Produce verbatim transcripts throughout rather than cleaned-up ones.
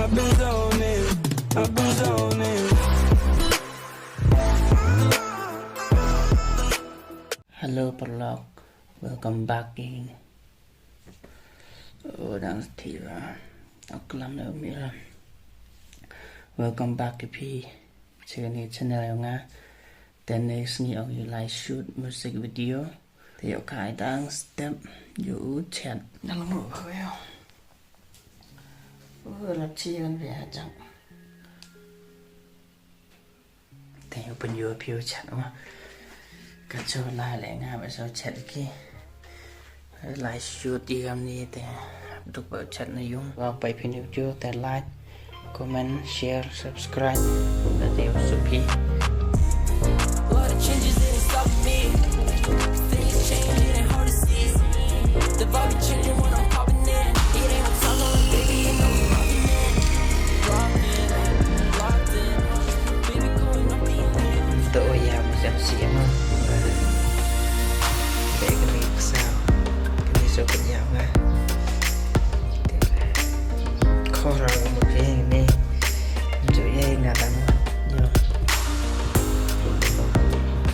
Hello paralok, welcome back again. Oh, dang tira. Aklam na umira. Welcome back ïa phi. Channel, channel ïa nga. Te ne sngi ong ïa lai shoot music video. Te ïoh kai dang step ïoh chat. Dalam ruh kau ïoh. Oh, lap chi kan bia jang. Te ïoh pynïoh phi ïoh chat ma. Ka cho la le nga ba so chat ki. Lai shoot i gam ni te duk ba chat na yung. Wa pai phi ni video te like, comment, share, subscribe. Te ïoh supi. What a change is in stop me. Things changing and hard to see. The vibe be changing when I'm popping in. It ain't no talking like baby, you know I'm rocking in. Locked in, locked in. Baby, going up in the air. To ya mo siap siap mo. Baik ni kesal. Kini so kenyang lah. Khora mo phi ni. Ju ye nga dang. Yo.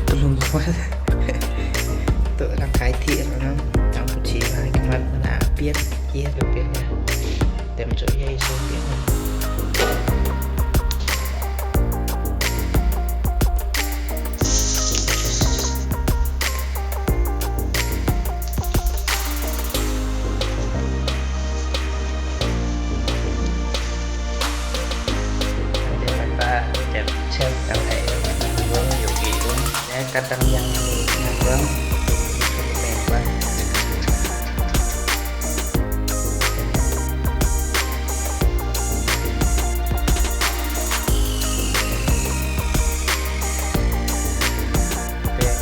Tulung ko. To dang kai thi ro nam. Tang pu chi ba ki mat mana piet. Ye piet ya. Tem ju ye so piet.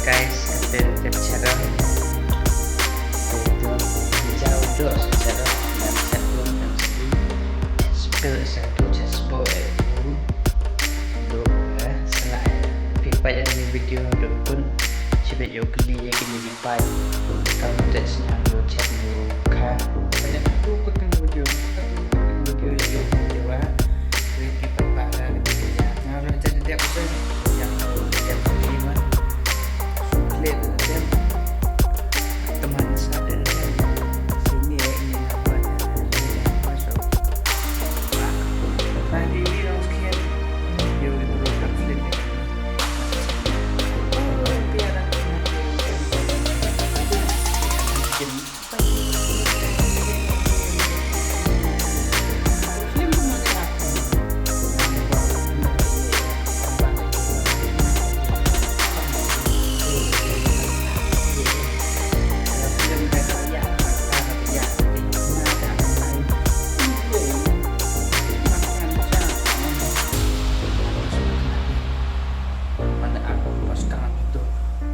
Guys, kata tip channel. Jauh tu channel. Nak satu, nak satu. Satu, satu, satu. Duk, eh, sa la, eh, phi peit ïa kane ka video haduh kut, shibit ïoh kylli ïa kine ki peit. Kam te sngewbha ïoh chat ïa u kha. Peit ïa katu ka video, katu ka video ïa u video ah. Phi peit ba ka video ïa. Nga ruh chat ïa u, ïa u, ïa u, ïa u.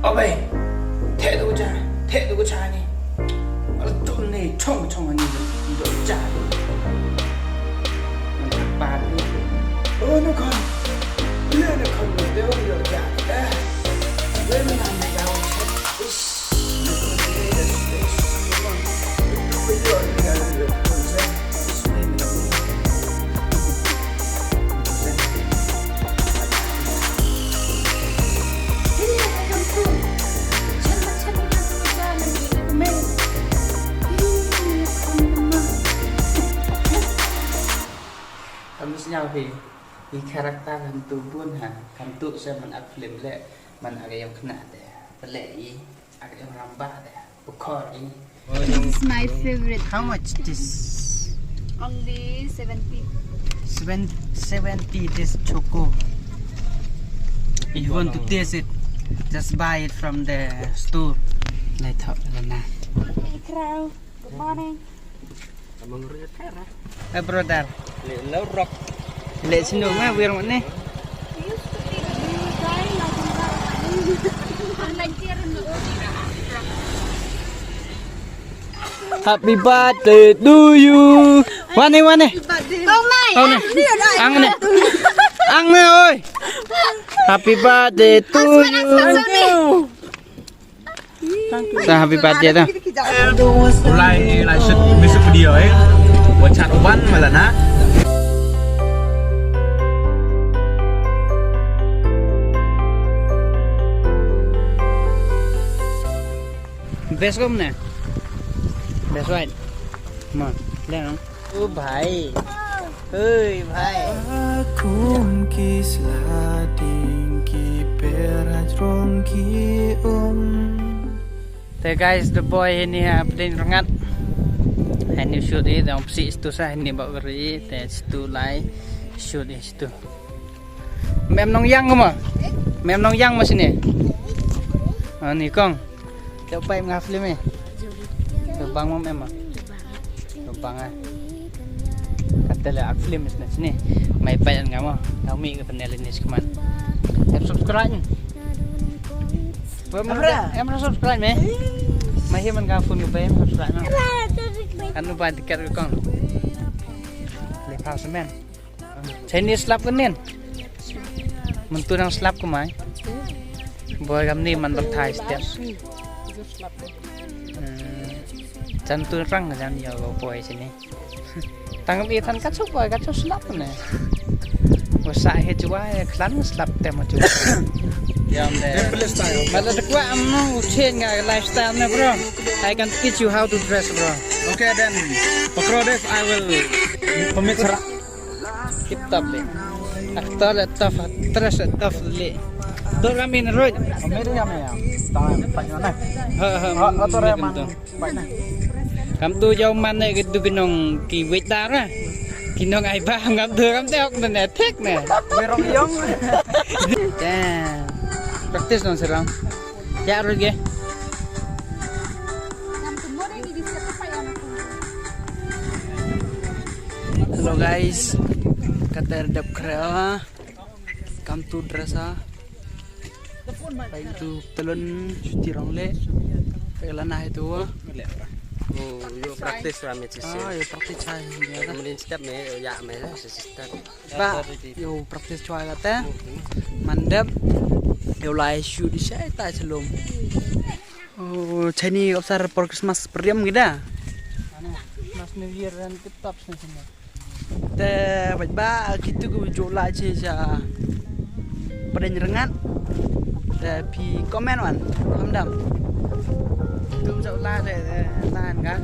Abai, theh tu cha, theh tu cha ni. Al tu ni chong chong ni tu cha. Mana pa ni? Oh, no kon. Dia no kon, dia dia cha. Eh. Dia mana ni kau? Is. Kam sñiaw hi, i character kan tu bun ha, kan tu se man ak film le, man ak ïong khynnah te, pele i, ak ïong rambah te, bukor i. This is my favorite. How much this? Only seventy. Seven, seventy this choco. If you want to taste it, just buy it from the store. Lai thok lana. Hey, Crow. Good morning. Hey, brother. Le sinu ma wir ne. Happy birthday to you. Wane, wane. Kong mai. Kong mai. Ang ne. Ang ne, oi. Happy birthday to you. Sa happy birthday ta. Ulai ni lai shoot music video eh. Wa chat uban mala na. Best kumne. Best, right? Ma, le nong. Oh bhai. Oi bhai. Kum ki slading ki per hajrong ki um. Te guys, the boy ini ha pdeng rangat. Ini shoot i dong psi stu sa ini bak ri te stu lai shoot i stu. Mem nong yang ma? Mem nong yang ma sini? Ani kong. Te pai nga film eh. Te bang ma mem ma? Te bang ah. Kata le ak film is na sini. Mai pai nga ma. Kami ke panel ini sekuman. Em subscribe ni. Em ra subscribe me. Mai hi man ka phone ko pai em subscribe na. Anu ba tiket ko kong. Le pa semen. Chinese slap kan nen. Mentu nang slap ko mai. Boy kam ni man berthai step. Hmm. Chan tu rang jan yo ko boy sini. Tang bi than ka chu boy ka chu slap ne. Ko sa he chu wa klan slap te ma chu. Yam de. Temple style. Mala de kwa am no change nga lifestyle ne bro. I can teach you how to dress bro. Okay then. Pakro this I will permit sara. Tip top le. Actor le tough, actress le tough le. Dor kami na road. Kami tu kami ya. Tangan panjang na. Ha ha. Ha, ator ya man. Kam tu jauh man ne gitu ki nong ki wait dar na. Ki nong ai ba ngam tu kam te ok ne thik ne. Wirong yong. Damn. Practice nong serang. Ya road ge. Hello guys, kater dep kreo ha. Kam tu dress ha. Pai tu telon chuti rong le. Pai lana hai tu. Oh, yo practice wa me chisi. Ah, yo practice hai. Melin step me, yo ya me, step. Ba, yo practice chwa kata. Mandep, yo lai shoot di shai ta chalom. Oh, chani opsar por Christmas periam gida. Mas New Year dan tip top sini. Te baj ba kitu ku jo la che ja. Padang rengat. Te pi comment wan. Hamdam. Tu jo la de lan ka.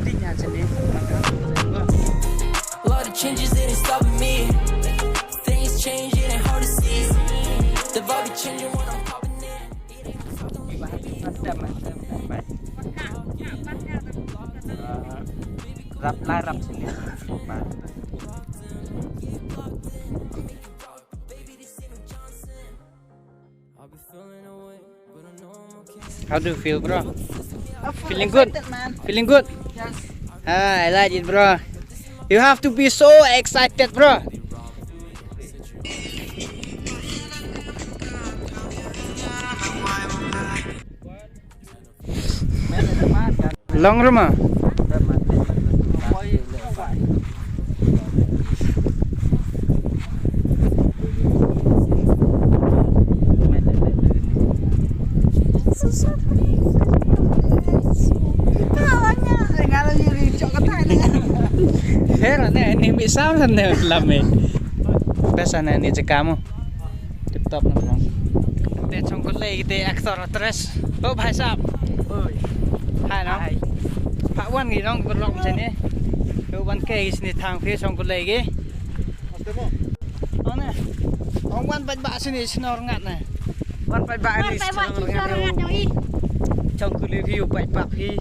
Di nya sini. A lot of changes, it ain't stopping me. Things change, it ain't hard to see. The vibe be changing when I'm popping in. It ain't stopping me. Rap lai rap sini. How do you feel, bro? Feeling good? Excited, man. Feeling good? Yes. Ah, I like it, bro. You have to be so excited, bro. Long ruma. Hera ne ni mi sam ne lame. Besa ne ni jekamo. Tip top na bro. Te chong ko lei te actor actress. Oh bhai sahab. Oi. Hai na. Hai. Pha wan ngi nong ko lok chene. Ko wan ke is ni thang phi chong ko lei ge. Aste mo. Ane. Ong wan baj ba sini snor ngat na. Wan baj ba ni snor ngat. Chong ko lei phi baj ba phi.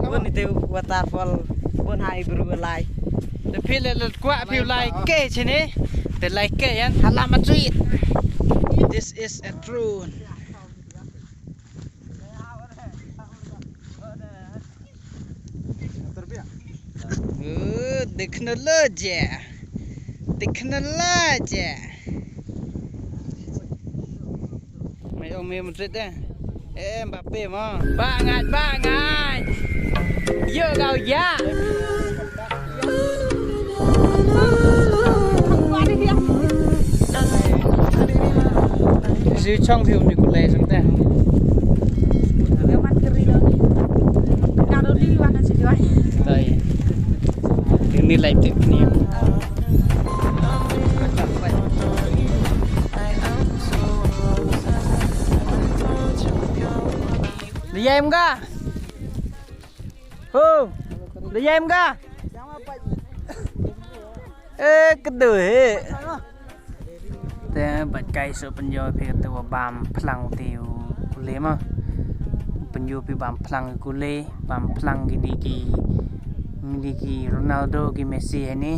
Wan ni te waterfall. Wan hai bru lai. Te phi le le kwa phi lai ke chene. Te lai ke yan hala ma chui. This is a drone. Oh, technology. Technology. Mai ong me Madrid eh. Eh, Mbappe mo. Ba ngat, ba ngat. Yo kau ya. Si chong phi um ni kulai sam te. Dai. Ini live tip ni. Yem ka? Ho. Da yem ka? Eh, kedu he. Te bad kai so penjo phi te wa bam plang te u kule ma. Penjo phi bam plang kule, bam plang gini ki, gini ki Ronaldo ki Messi he ni.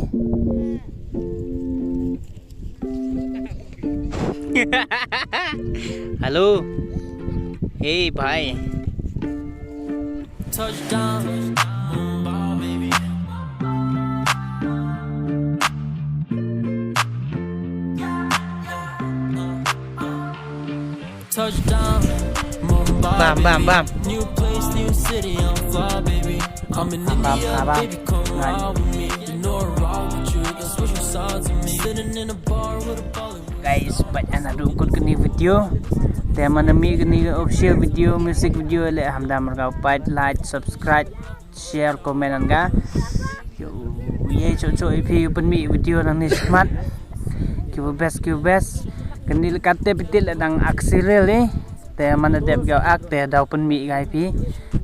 Hello. Hey, bhai. Touchdown. Touchdown. Bam, bam, bam. New place, new city, I'm fly, baby. I'm in India, baby, come ride with me. You know I ride with you, you can switch your sides with me. Sitting in a bar with a Bollywood. Guys, bad another good kani video. Te mana mi kani official video, music video le hamdam rga pat like, subscribe, share, comment an ga. Yo, ye cho cho ipi pynmih video nang ni smat. Ki best, ki best. Kani le kate pitil le dang aksi rel ni. Te mana dep gau ak te dau pynmih gai phi.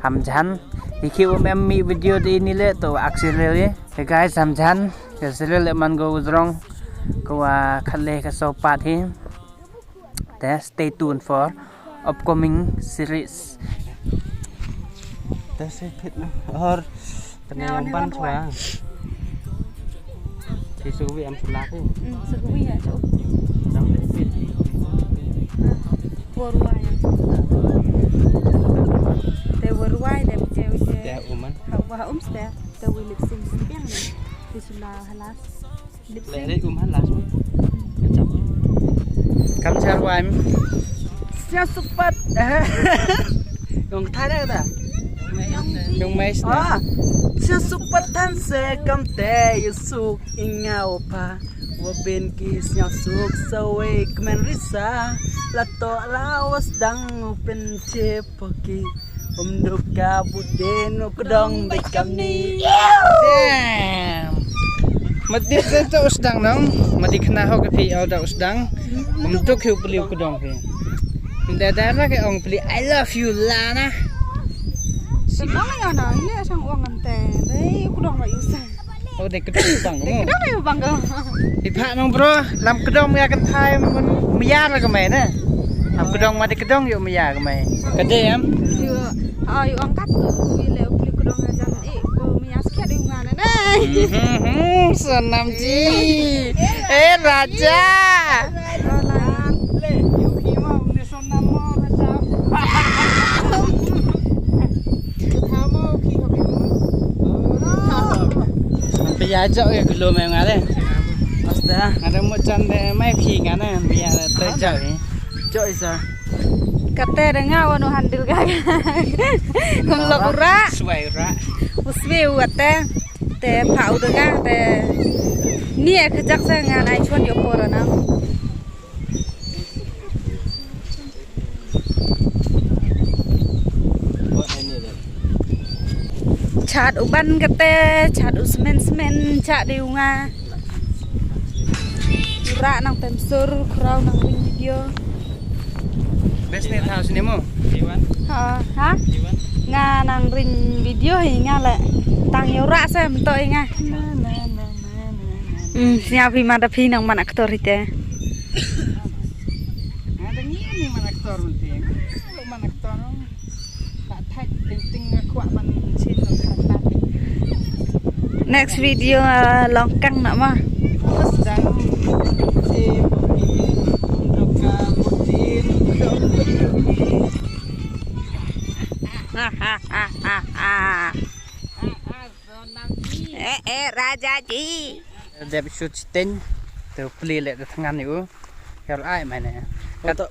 Ham jan. Iki um em mih video te ini le to aksi rel ni. Te guys, ham jan. Ka serial le man go wrong. Ko wa khat le ka so part hi. Te stay tuned for upcoming series. Te se phit na. Or tene yang ban chwa. Te su wi am sula ke. Hmm, su wi ya chu. Dang te phit. Warwai. Te warwai de te wi te. Te uman. Ha wa um ste. Te wi lip sync biang. Te sula halas. Leh leh um han last one. Kam char waim. Sñiaw suk pat. Yong Thai da da. Yong mais da. Ah. Sñiaw suk pat than se kam te yu suk ingaw pa. Wa ben ki sñiaw suk sa wei kmen risa. La to la was dang u pen che poki. Um duk ka bu den u kdong bit kam ni. Damn. Mati sa to usdang nong. Mati khna ho ka phi al da usdang. Um duk hi u pli u kdong phi. Inda da ra ke ong pli I love you Lana. Sa ma ya na ile sang ong ante. Dei u kdong ba yu sa. Oh, dei kdong bang. Dei kdong yu bang. Ipha nong bro, lam kdong ya kan thai mun mya la ka mai na. Lam kdong ma dei kdong yu mya ka mai. Ka dei em? Yu, ha yu angkat tu yu le u pli kdong ya jan e ko mya skhet yu nga na. Hmm, hmm, hmm, Sonam ji. Eh, raja. Pia jok ya gelo mai ngare. Asta. Ada mo chan de mai phi ngane pia te jok. Jok isa. Kate de nga wanu handil ga. Kum lok ura. Suai ura. Uswe uate. Te pha u de nga te. Ni e khajak sa nga nai chon yo pora na. Chat u ban kate, chat u smen smen, chat de u nga. Ra nang tem sur, khraw nang ring video. Best ne thaw sini mo? Ha, ha? Nga nang ring video hi nga le. Tang yo ra sem to hi nga. Hmm, sñiaw phi ma da phi nang man actor hi te. Nga da ngi ni man actor man phi. Man actor. Next video, ah, long kang na ma. Eh, eh, Raja ji. Dep shoot sting. Tu pli le de tngan yu. Yor ai mai ne. Kat to,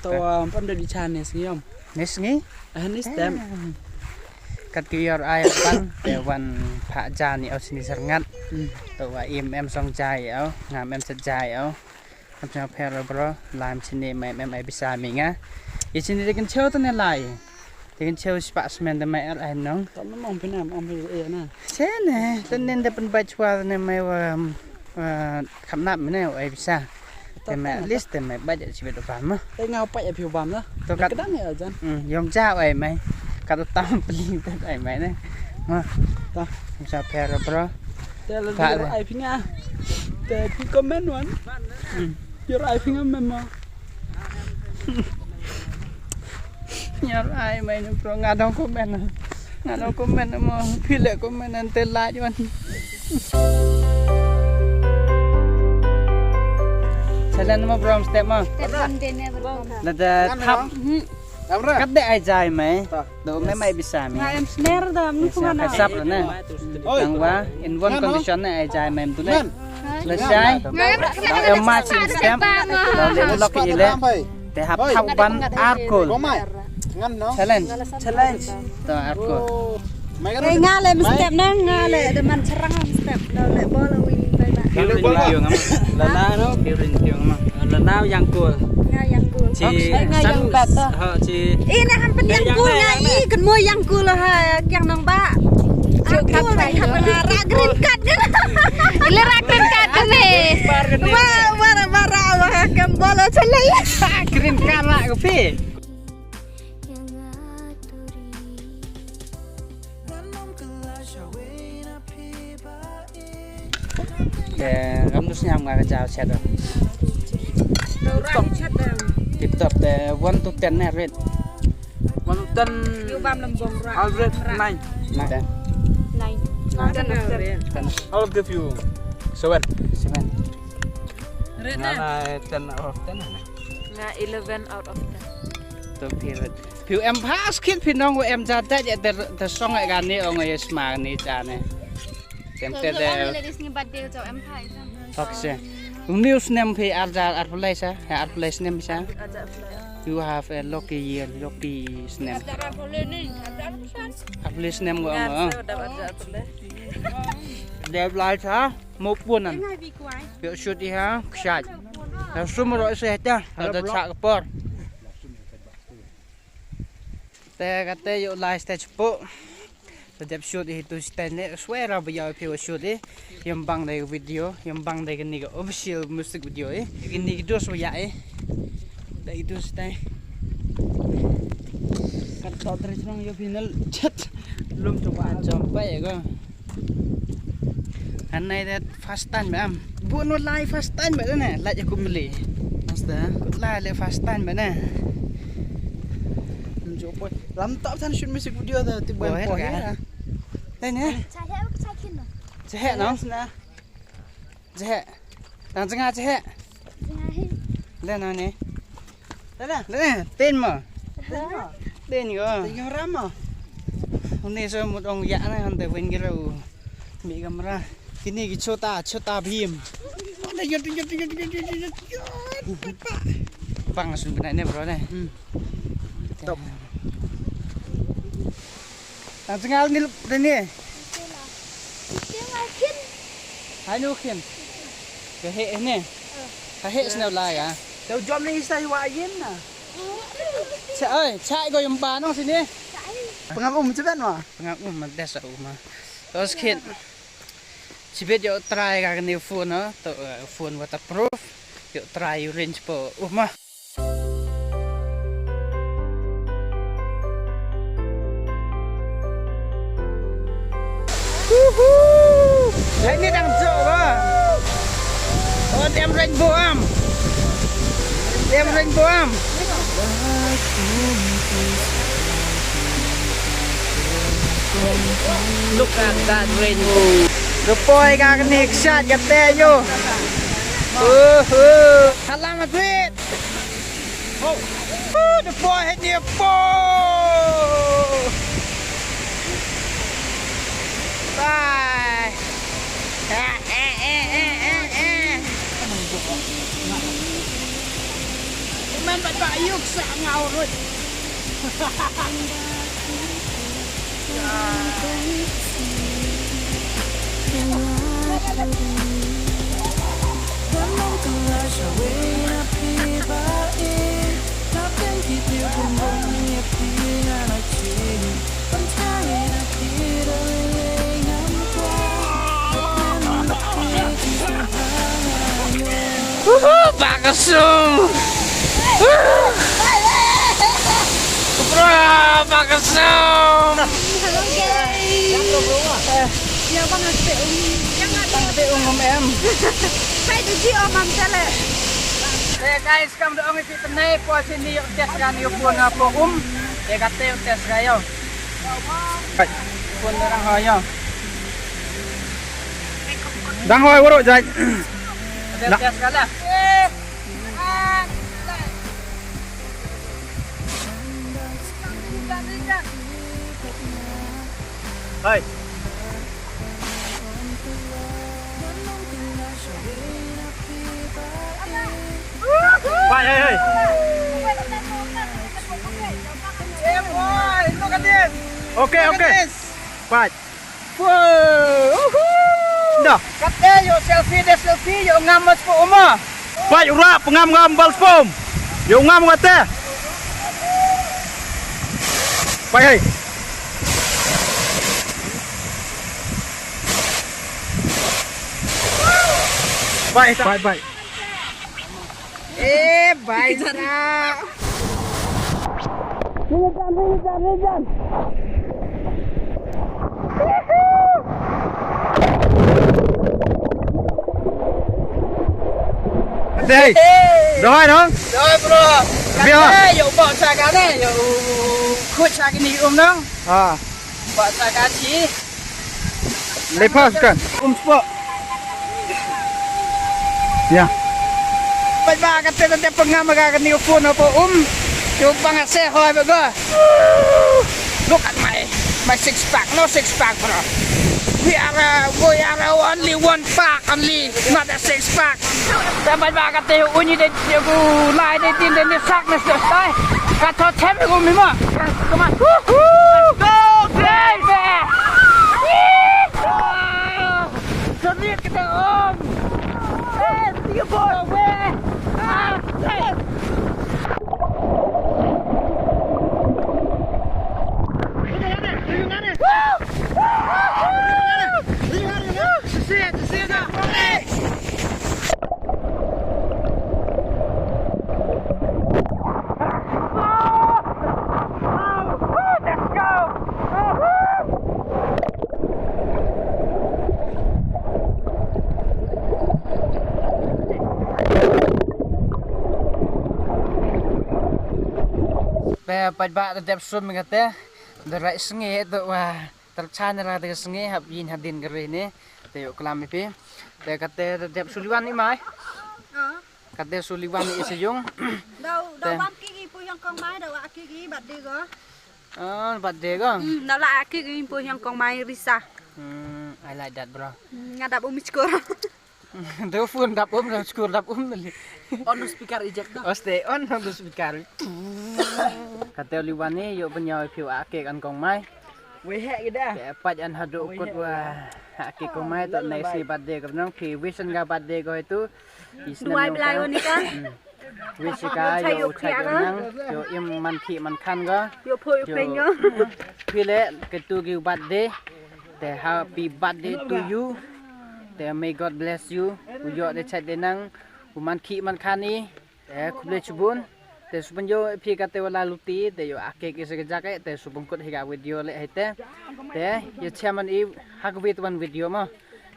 to, um, pam de di chan ne sngi om. Ne sngi? Ah, ne stem. Kat ki yor ai pan te wan pha ja ni au sini serngat. Hmm. To wa im em song jai au, ngam em set jai au. Kam sñiaw pher bro, lam sini mai em ai bisa mi nga. I sini de kan cheu to ne lai. Te kan cheu spah smen de mai er ai nong. Tam na mong pynam am hi e na. Che ne, ten nen de pynbait chwa ne mai wa, wa kham nap mi ne wa ai bisa. Te mai at least te mai bait ya chibet u bam ma. Te nga pat ya phi u bam na. To kat. Kedang ya jan. Hmm, yong ja wa ai mai. Ka ta tam pli ta ai mai ne. Ma. Ta. Sa pher bro. Te la ai phi nga. Te phi comment wan. Hmm. Ïa ai phi nga mem ma. Ïa ai mai ne bro nga dang comment. Nga dang comment mo phi le comment ngan te la wan. Sa leh mo bro step mo. Step one day never come. Lada thap. Amra. Kat de ai jai mai. Do me mai bisa mi. Nga em sner da mun. Sap ne. Oi. Tang wa in one condition ne ai jai mai tu ne. Lashai. Em ma chin step. Do le lok ile. Te hap thap ban ar kol. Ngan no. Challenge. Challenge. To ar kol. Mai ka. Nga le mstep na nga le de man cherang mstep. Do le bol wi bai ba. Pirin tiong ama. Lana no. Pirin tiong ama. Lana yang kol. Nga yang kol. Chi nga yang bat to. Ha chi. Ina ham pen yang kol nga i kan mo yang kol ha yang nong ba. Kol ba ha ra green card kan. Ile ra green card kan ne. Wa wa ra wa ra wa kam bol chalai. Green card la ko pi. Te ngam dus nyam nga ka jaw chat. Tip top te one to ten ne rate. One to ten. I'll rate nine. Nine. Nine. I'll give you seven. Seven. Rate na ten out of ten. Nga eleven out of ten. To phi rate. Phi em pha skit phi nong em ja da ja da song ga ni ong ye sma ni ja ne. Tem te de. Thok se. Uni u snem phi arja arpulai sa, ha arpulai snem sa. You have a lucky year, lucky snem. Arpulai snem go ong. De lai sa, mo punan. Phi shoot i ha, kshat. Na sum ro se ta, ta cha ka por. Te kate ïoh lai stage po. Sa dep shoot hi tu stage ne swear ba ïoh phi wa shoot hi. Ïam bang dei video, ïam bang dei kani ka official music video hi. Kani ki dos wa ïa hi. Dei tu stage. Kat to tre chnong ïoh phi nal chat. Lum tu wa jom pa ïa ko. Hanai de first time ba am. Bun wa lai first time ba ne. Lai ïa kumli. First time. Lai le first time ba ne. Lam top san shoot music video da ti ban po ya. Dai ne. Chahek no. Chahek. Tang chenga chahek. Le na ne. Dada. Le, tin mo. Tin mo. Tin yo. Tin yo ram mo. Uni so mut ong ya na han te wen giro. Mi kamera. Kini ki chota, chota bhim. Bang sun bnai ne bro ne. Hmm. Top. Tang chenga ni lup ni. Hai nu khin. Ka heh ne. Ka heh sne la ya. Tau jom ni sa wa yin na. Cha oi, cha go yum ba nong sini. Pengam um cheben ma. Pengam um ma des um ma. Tos khin. Chibet yo try ka ni phone no. To phone waterproof. Yo try u range po um ma. Woohoo! Hai ni dang jok ba. Oh, dem rainbow am. Dem rainbow am. Look at that rainbow. Ka poi ka kane ka shot ka te yo. Woohoo! Salam Madrid. Oh, the boy hit the ball. Bye. Eh, eh, eh, eh, eh, eh. Man, but, but you suck now, Ruth. Woohoo, bakasum. Ah, bakasam. Hello guys. Ïa bang hangtei um. Hangtei um um em. Hai, tu ji om am chale. Eh guys, kam da ong iti tenai po sini ïoh test kan ïoh pun apa um. Eh kata ïoh test kan ïoh. Pun orang ho ïoh. Dang hoi waro jai. Ada test kan lah. Hai. Hai, hai, hai. Okay, okay. Fight. Whoa! Woohoo! Dah. Kate ïoh selfie deh selfie, ïoh ngam mas po uma. Pai ura pengam ngam bal spom. Ïoh ngam kate. Pai hai. Pai pai pai. Eh, baik. Ringan, ringan, ringan. Dei. Doi nong. Doi bro. Bia. Kate ïoh bok sa kane ïoh kut sa kini um nong. Ah. Bok sa kane. Lepas kan. Um spok. Ya. Pai ba kate tante pengam ga kani phone apa um. Yo bang ase hoi ba ga. Look at my my six pack. No six pack bro. We are uh, we are uh, only one pack only, not a six pack. Sampai ba kate uni de yo gu lai de tin de sak na stai. Kato tem gu mima. Come on. Go, guys. Submit kita om. Eh, you boy, weh. Ah, yes. Be pat ba da dep sum kate da rai sngi to wa. Tyrchan ra da sngi hap yin hadin ka ri ni. Te ïoh klam ïa phi. Te kate da dep suliwan i mai. Ah. Kate suliwan i sa yung. Dau dau bam ki i pu yang kong mai dau a ki i bat de go. Ah, bat de go. Hmm, dau la a ki i pu yang kong mai risa. Hmm, I like that bro. Hmm, ngadap umi skor. Dau phone dap um dau skor dap um dali. On speaker eject dah. Oste on on speaker. Kate liwan ni ïoh pynïaw ïa phi wa a ki kan kong mai. Wei heh ki dah. Te pat an haduh kut wa ha ki kong mai to next year birthday ka nong phi wish ka birthday ko itu. Duwai blai ni ka. Wish ka ïoh u chai ka nang ïoh im man ki man khan ko. Ïoh pho ïoh peng ko. Phi le ke tu ki birthday. Te happy birthday to you. Te may God bless you. U ïoh de chai de nang u man ki man khan i. Te khublei chibun. Te subun yo phi kate wala luti te yo ake ki se jake te subun kut hi ka video le hai te. Te yo chairman i ha ka wit wan video mo.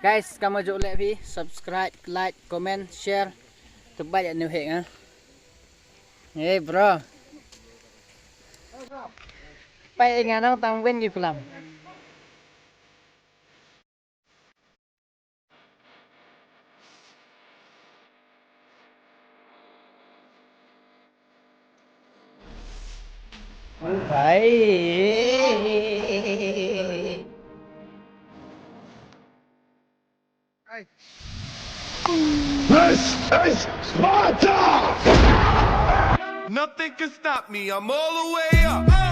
Guys, kama jo le phi subscribe, like, comment, share. Te ba ya new he nga. Hey bro. Pai nga nang tang wen ki kulam. Bye. This is Sparta! Nothing can stop me, I'm all the way up.